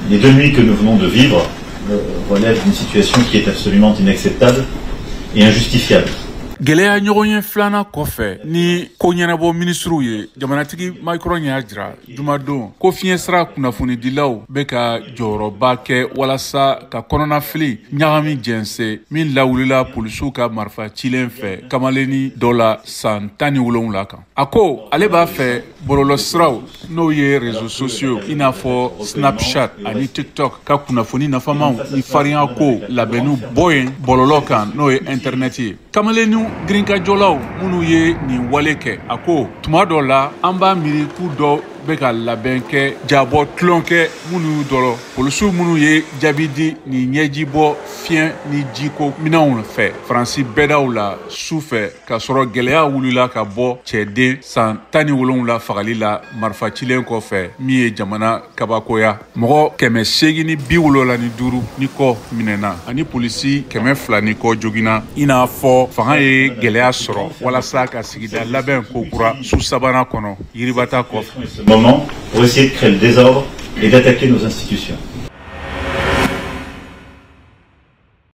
Les deux nuits que nous venons de vivre relèvent d'une situation qui est absolument inacceptable et injustifiable. Gɛlɛya ɲɔgɔnye filanan kɔfɛ ni ko ɲɛnabɔ minisiriw ye, jamanatigi Macron y'a jira jumadon ko fiɲɛsira kunnafonidilaw bɛ ka jɔyɔrɔba kɛ walasa ka kɔnɔnafili ɲagami jɛnsɛ min lawulila polisiw ka marifa cilen fɛ kamalennin dɔ la san 17 kan. A ko ale b'a fɛ bɔlɔlɔsiraw, n'o ye réseaux sociaux, i n'a fɔ Snapchat ani TikTok, ka kunnafoni nafamaw ni farinya ko labɛnniw bɔ yen bɔlɔlɔ kan, n'o ye internet ye. Kamalenninw girinkajɔlaw minnu ye nin wale kɛ, a ko tuma dɔ la an b'a miiri k'u dɔ bɛ ka labɛn kɛ jabɔ tulon kɛ minnu y'u dɔrɔ. Polisiw minnu ye jaabi di nin ɲɛjibɔ fiɲɛ ni jiko minɛnw fɛ Faransi bɛɛdaw la su fɛ, k'a sɔrɔ gɛlɛya wulila ka bɔ cɛden san 17 fagali la marifa cilen kɔfɛ, min ye jamana kabakoya. Mɔgɔ 875 ni kɔ minɛna ani polisi 200 ni kɔ joginna, i n'a fɔ fanga ye gɛlɛya sɔrɔ walasa ka sigida labɛn kokura su sabanan kɔnɔ yiribata kɔfɛ. Moment pour essayer de créer le désordre et d'attaquer nos institutions.